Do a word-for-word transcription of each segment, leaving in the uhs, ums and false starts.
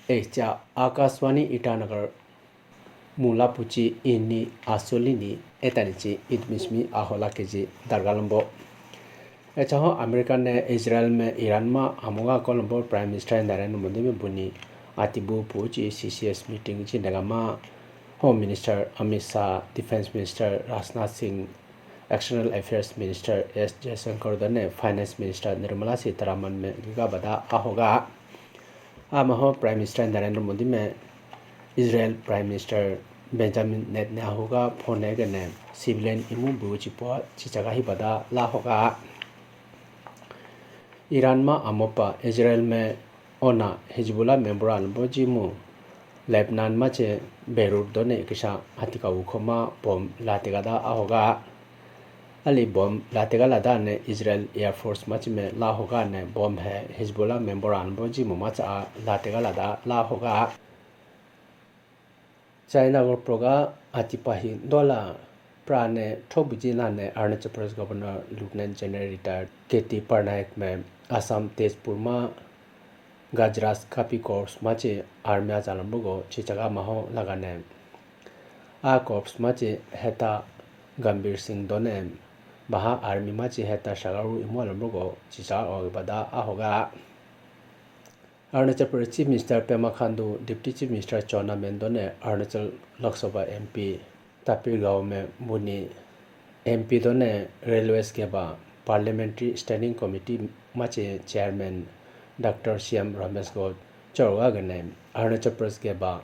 Echa Akashvani Itanagar mula puchi ini asuli ni etani chi idmismi ahola keji dargalambo. Echa ho America ne Israel me Iran ma amuga kolombo Prime Minister Narendra Modi me buni atibu puchi C C S meeting chi dagama Home Minister Amit Shah, Defense Minister Rajnath Singh, External Affairs Minister S Jaishankar done Finance Minister Nirmala Sitharaman me giga bada ahoga. Amaho Prime Minister Narendra Modi me Israel Prime Minister Benjamin Netanyahu ga phone gane civilian imu bu chipo chichaga hibada la hoga. Iran ma amopa Israel me ona Hezbollah member albo jimu Lebanon ma che Beirut done kisa atika ukhoma bom lategada ahoga. Ali bom lategalada ne Israel Air Force ma chime la hoga ne bom he Hezbollah member albo jimu ma cha lategala da la hoga. China gor proga atipahi dola prane thobuji nane Arunachal Pradesh Governor Lieutenant General Retired K T Parnaik me Assam Tezpur ma Gajraj Kapi Corps ma chi army ajalambugo chichaga maho lagane. A corps ma chi heta Gambhir Singh done baha army ma chi heta Shagaru imu alambugo chichaga ogibada ahoga. Arunachal Pradesh Chief Minister Pema Khandu, Deputy Chief Minister Chowna Mein done Arunachal Lok Sabha M P Tapir Gao me buni M P done Railways keba Parliamentary Standing Committee ma chi Chairman Doctor C M Ramesh Gao chorwa gane Arunachal Pradesh keba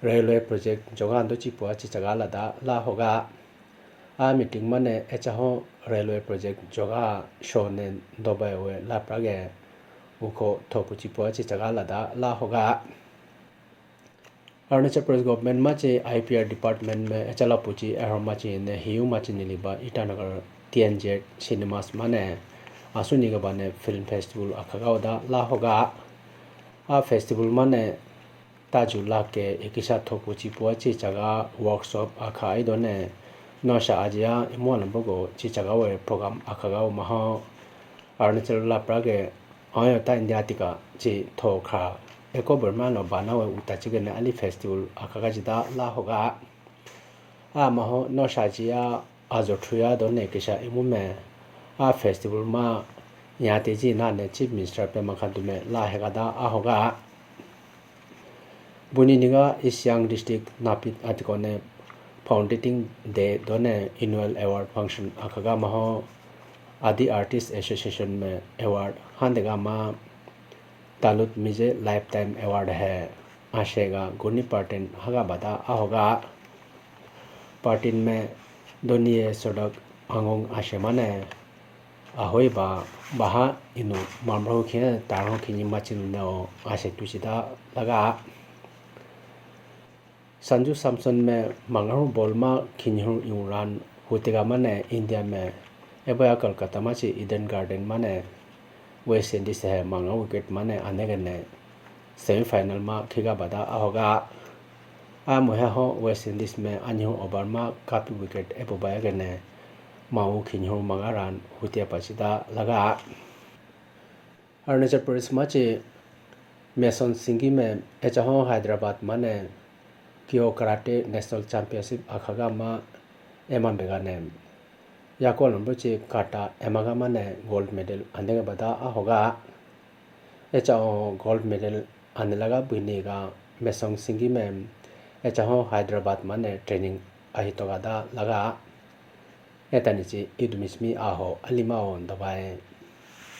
Railway Project joga ando chipua chichaga lada la hoga. A meeting mane echaho railway project joga shone dobai we lapra ge ukho thopu chipo chichaga lada la hoga. Arunachal Pradesh government ma chi I P R department me echala puchi ahor ma chi ne hiu ma chi niliba Itanagar T N Z cinemas mane asuni ga bane film festival akhaga oda la hoga. A festival mane Taju lake ikisa thopu chipu chichaga workshop akha aidone nosa ajiya imu alambugo chichaga we program akhaga o maho Arunachal lapra ge ayo ta India tika chi thokha eko Burma no bana we uta chigene ali festival akhaga jida la hoga. A maho nosa jiya ajo thuya done kisa imu me. A festival ma yate ji nane Chief Minister Pema Khandu me la hegada ahoga. Buni niga East Siang District Napit atikone Founding Day done Annual Award Function akhaga maho Adi Artist Association me award handega ma Talut Mije Lifetime Award he. Ashega guni partin haga bada ahoga. Partin me doniye sodak angung ashe mane ahoi ba baha inu mamro khe taro khe ni machin no ashe tuchida laga. Sanju Samson me mangaru bol ma khinhur iuran hutega mane India me eboya Kolkata ma chi Eden Garden mane West Indies he manga wicket mane anegene semi final ma khiga bada ahoga. A muhe ho West Indies me anyu over ma kapi wicket ebo baya gene mau khinhur manga run hutia pachida laga. Arunachal Pradesh ma chi Mason Singhi me echaho Hyderabad mane Kyo Karate National Championship akhaga ma eman begane. Yako lombo chi kata emaga mane gold medal andega bada ahoga. Echaho gold medal anelaga biniga Mason Singhi me echaho Hyderabad mane training ahitoga da laga. Etani chi idumishmi aho alima o dabai.